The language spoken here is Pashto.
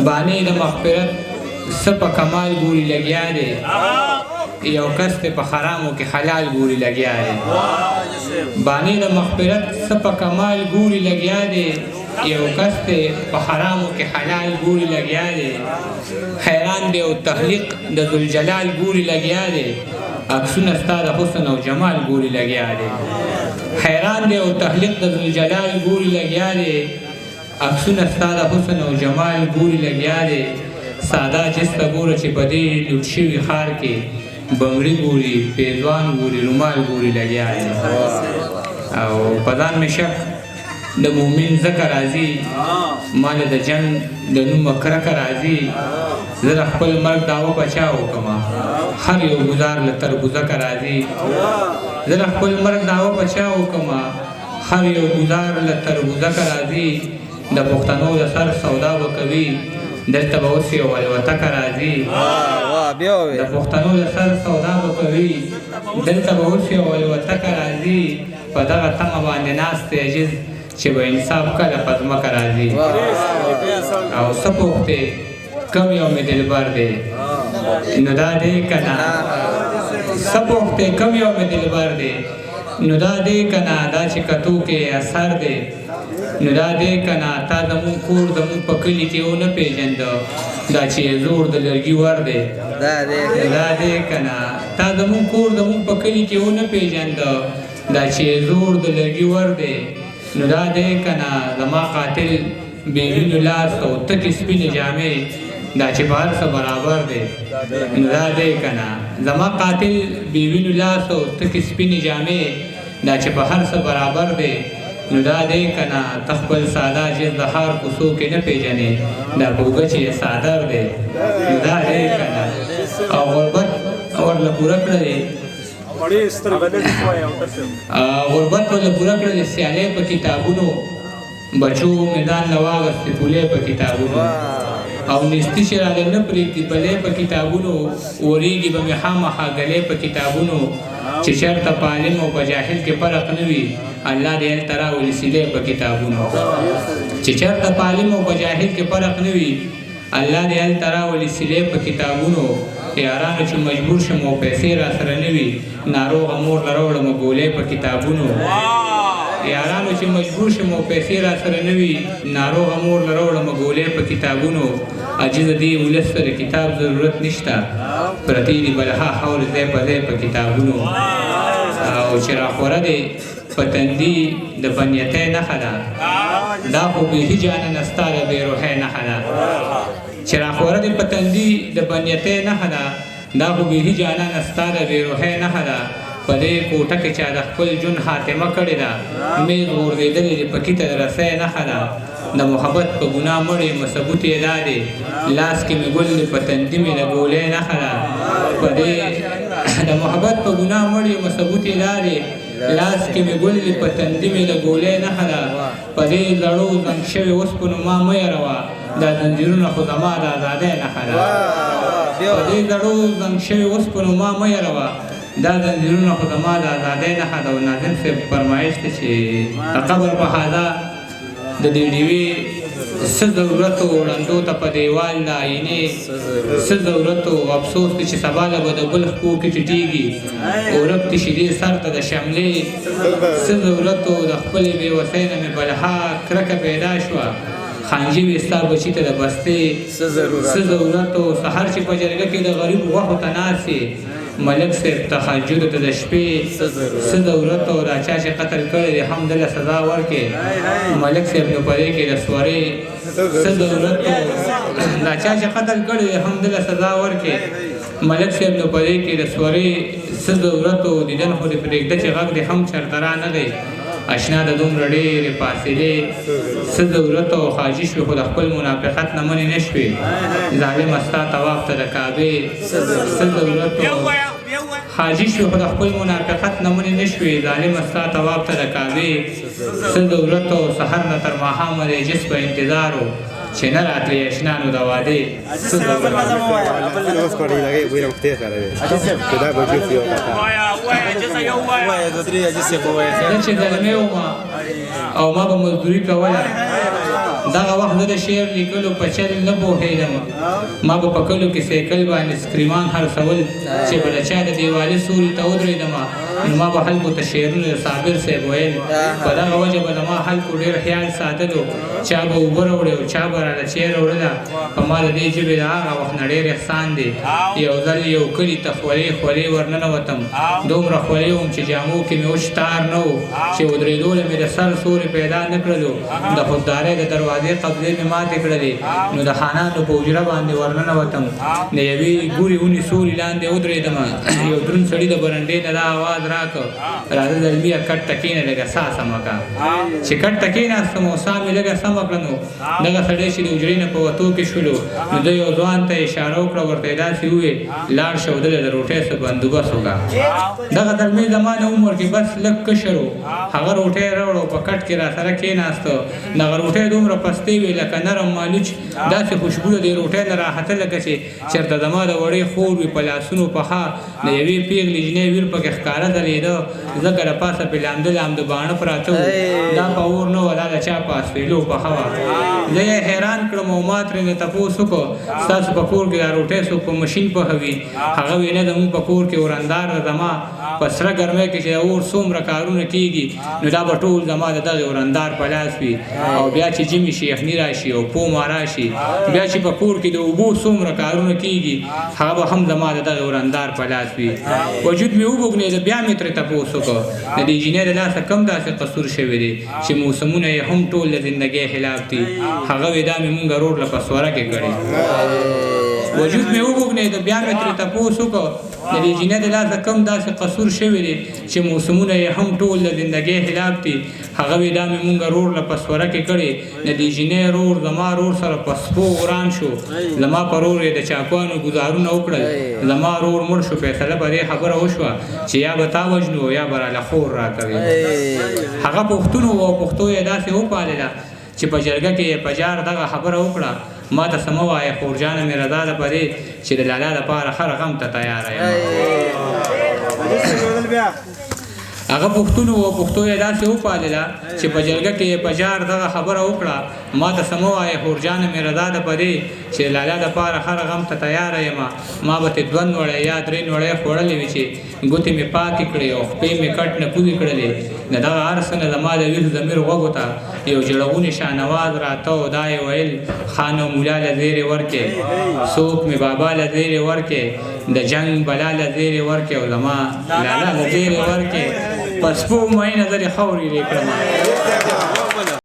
بانې د مغفرت څه په کمال ګوري لګیا دی، یو کس ته په حرامو کې حلال ګوري لګیا دی. بانې د مغفرت څه په کمال ګوري لګیا دی، یو کس ته په حرامو کې حلال ګوري لګیا دی. حیران دی او تخلیق د ذوالجلال ګوري لګیا دی، عکسونه ستا د حسن او جمال ګوري لګیا دی. حیران دی او تخلیق د ذوالجلال ګوري لګیا دی، عکسونه ستا د حسن او جمال ګوري لګیا دی. ساده جس ته ګوره چې په دې لوټ شوي ښار کې بمري ګوري، پیزوان ګوري، رومال ګوري لګیا دی. او په ځان مې شک د مؤمن ځکه راځي، ماله د جنګ د نومه کرکه راځي. زه د خپل مرګ دعوه په چا وکړم، هر یو ګزار له تربوزکه راځي. زه د خپل مرګ دعوه په چا وکړم، هر یو ګزار له تربوزکه راځي. د پښتنو د سر سودا به کوي، دلته به اوس یو الوتکه راځي. د پښتنو د سر سودا به کوي، دلته به اوس یو الوتکه راځي. په دغه تمه باندې ناست دی عاجز چې به انصاف کله په ځمکه راځي. او څه پوښتې کوم یو مې دلبر دی، نو دا دی که نه؟ څه پوښتې کوم یو مې دلبر دی، نو دا دی که نه؟ دا چې کتو کې اثر دی، نو دا دی که نه؟ تا زموږ کور زموږ په کلي کې ونه پېژنده، دا چې زوړ د لرګي ور دی، نو دا دی که نه؟ تا زموږ کور زموږ په کلي کې ونه پېژنده، دا چې زوړ د لرګي ور دی، نو دا دی که نه؟ زما قاتل بې وینو لاس او تکې سپینې جامې، دا چې په هر څه برابر دی، نو دا دی که نه؟ زما قاتل بې وینو لاس او تکې سپینې جامې، دا چې په هر څه برابر دی، نو دا دی که نه؟ ته خپل ساده جز د ښار کوڅو کې نه پېژنې، دا په اوږه چې یې څادر دی، نو دا دی که نه؟ او غربت ورله پوره کړی، غربت ورله پوره کړی، سیالۍ په کتابونو، بچو مې ځان له واغستې پولې په کتابونو، او نیستي چې راله نه پرېږدي بلې په کتابونو، ورېږي به مې خامخا ګلې په کتابونو. چې چېرته په عالم او په جاهل کې فرق نه وي، الله دې هلته راولي سیلې په کتابونو. چې چېرته په عالم او په جاهل کې فرق نه وي، الله دې هلته راولي سیلې په کتابونو. یارانو چې مجبور شم او پیسې را سره نه وي، ناروغه مور له راوړم ګولۍ په کتابونو. یارانو چې مجبور شم او پیسې را سره نه وي، ناروغه مور له راوړم ګولۍ په کتابونو. عاجز دې ولس ته د کتاب ضرورت نشته، پرتې دي بلها خاورې ځای په ځای په کتابونو. او چې راخوره دی په تندي د بنیتۍ نښه ده، دا خو بیخي جانانه ستا د بې روحۍ نښه ده. چې راخوره دی په تندي د بنیتۍ نښه ده، دا خو بیخي جانانه ستا د بې روحۍ نښه ده. په دې کوټه کې چا د خپل ژوند خاتمه کړې ده، مېز غورځېدلی دی پکې ته د رسۍ نښه ده. د محبت په ګناه مړ یم ثبوت یې دا دی، لاس کې مې ګل دی په تندي مې د ګولۍ نښه ده. په دې د محبت په ګناه مړ یم ثبوت یې دا دی، لاس کې مې ګل دی په تندي مې د ګولۍ نښه ده. په دې زړو زنګ شوې اوسپنو ما مه یروه، دا زنځیرونه خو زما د ازادۍ نښه ده. په دې زړو زنګ شوې اوسپنو ما مه یروه، دا زنځیرونه خو زما د ازادۍ نښه ده. او ناظم صاحب فرمایش دی چې د قبر په هذا د دې ډیوې څه ضرورت و، ړندو ته په دیوال د آینې څه ضرورت و. افسوس دی چې سبا له به د بل خپو کې ټیټېږي، ورک دي شیدې سر ته د شملې څه ضرورت و. د خپلې بې وسۍ نه مې بلها کرکه پیدا شوه، خانجي وې ستا بچي ته د بستې څه ضرورت و. سهار چې په جرګه کې د غریب غوښو ته ناست یې، ملک صاحب تهجد ته د شپې څه ضرورت و. دا چا چې قتل کړی دی هم دله سزا ورکړي، ملک صاحب نو په دې کې د سورې څه ضرورت و. دا چا چې قتل کړی دی هم دله سزا ورکړي، ملک صاحب نو په دې کې د سورې څه ضرورت و. دیدن خو دې پرېږده چې غږ دې هم چېرته رانغی، اشنا د دومره ډېرې فاصلې څه ضرورت و. حاجي شوې خو د خپل منافقت نه منې نه شوې، ظالمه ستا طواف ته د کعبې څه ضرورت و. حاجي شوې خو د خپل منافقت نه منې نه شوې، ظالمه ستا طواف ته د کعبې څه ضرورت و. سحر نه تر ماښامه د عجز په انتظار و، چې نه راتلې اشنا نو د وعدې څه ضرورت. زه چې زلمی وم او ما به مزدوري کوله، دغه وخت زه د شعر لیکلو په چل نه پوهېدم. ما به په کلو کې سایکل باندې سکریمان خرڅول، چې به د چا د دیوالي سوري ته ودرېدم نو ما به خلکو ته شعرونه د صابر صاحب ویل. په دغه وجه به زما خلکو ډېر خیال ساتلو، چا به اوبه راوړې او چا به راله چای راوړله. په ما د دې ژبې د هغه وخت نه ډېر احسان دی. یو ځل یو کلي ته خولې خولې ورننوتم، دومره خولې وم چې جامو کې مې وچ تار نه و، چې ودرېدو له مې د سر سورې پیدا نه کړلو. د خوددارۍ د دروازې قبضې مې ماتې کړلې، نو د خانانو په حجره باندې ورننوتم. د یوې ګورې ونې سوري لاندې ودرېدم. یو دروند سړي د برنډې نه دا اواز راکړ، راځه زلمیه کټ ته کښېنه، لږه ساه سمه کړه. چې کټ ته کښېناستم او ساه مې لږه سمه کړه، نو دغه سړی چې د حجرې نه په وتو کې شولو، نو ده یو ځوان ته اشاره وکړه، ورته یې داسې وویل، لاړ شه او دله د روټۍ څه بندوبست وکړه. دغه زلمی زما نه عمر کې بس لږ کشر و، هغه روټۍ راوړه او په کټ کې راسره کښېناسته. دغه روټۍ دومره پستې وې لکه نرم مالوچ، داسې خوشبو د دې روټۍ نه راختله لکه چې چېرته زما د وړې خور وي په لاسونو پخه. د یوې پېغلې جینۍ ویر پکې ښکاره ځلېده، ځکه له پاسه پرې لامده لامده باڼه پراته وو. دا په اور نه وه، دا د چا په اسویلو پخه وه. زه یې حیران کړم او ما ترې نه تپوس وکړ، ستاسو په کور کې دا روټۍ څوک په مشین پخوي؟ هغه ویې نه، زموږ په کور کې ورندار ده، زما په سره ګرمۍ کې چې د اور څومره کارونه کېږي نو دا به ټول زما د دغې ورندار په لاس وي. او بیا چې ژمي شي یخني راشي او پوما راشي، بیا چې په کور کې د اوبو څومره کارونه کېږي هغه به هم زما د دغې ورندار په لاس وي. وجود مې وبوږنېده، بیا مې ترې تپوس وکړ، د دې جینۍ د لاسه کوم داسې قصور شوی دی چې موسمونه یې هم ټول د زندګۍ خلاف دي؟ هغه وې دا مې مونږ ورور له په سوره کې کړې. وجود مې وبوږنېده، بیا مې ترې تپوس وکړ، د دې جینۍ د لاسه کوم داسې قصور شوی دی چې موسمونه یې هم ټول د زندګۍ خلاف دي؟ هغه وې دا مې مونږ ورور له په سوره کې کړې. د دې جینۍ ورور زما ورور سره په سپو وران شو، زما پر ورور یې د چاکوانو ګزارونه وکړل، زما ورور مړ شو. فیصله په دې خبره وشوه چې یا به تا وژنو یا به راله خور راکوې. هغه پښتون و او پښتو یې داسې وپالله چې په جرګه کې یې په جار دغه خبره وکړه، ما ته څه مه وایه خورجانه مې رضا ده په دې چې د لالا دپاره هر غم ته تیاره یم. هغه پښتون و او پښتو یې داسې وپالله چې په جرګه کې یې په جار دغه خبره وکړه، ما ته څه مه وایه خورجانه مې رضا ده په دې چې د لالا دپاره هر غم ته تیاره یم. ما به ترې دوه نوړی یا درې نوړی خوړلې وي چې ګوتې مې پاکې کړې او خپې مې کټ نه کوزې کړلې. د دغه هر څه نه زما د ویښ ضمیر غوږو ته یو ژړغونی شانواز راته او دا یې ویل، خان او مولا له زیرې ورکې، څوک مې بابا له زیرې ورکې، د جنګ بلا له زیرې ورکې او زما لالا له زیرې ورکې. په سپو مینه زه دې خاورې لرې کړم.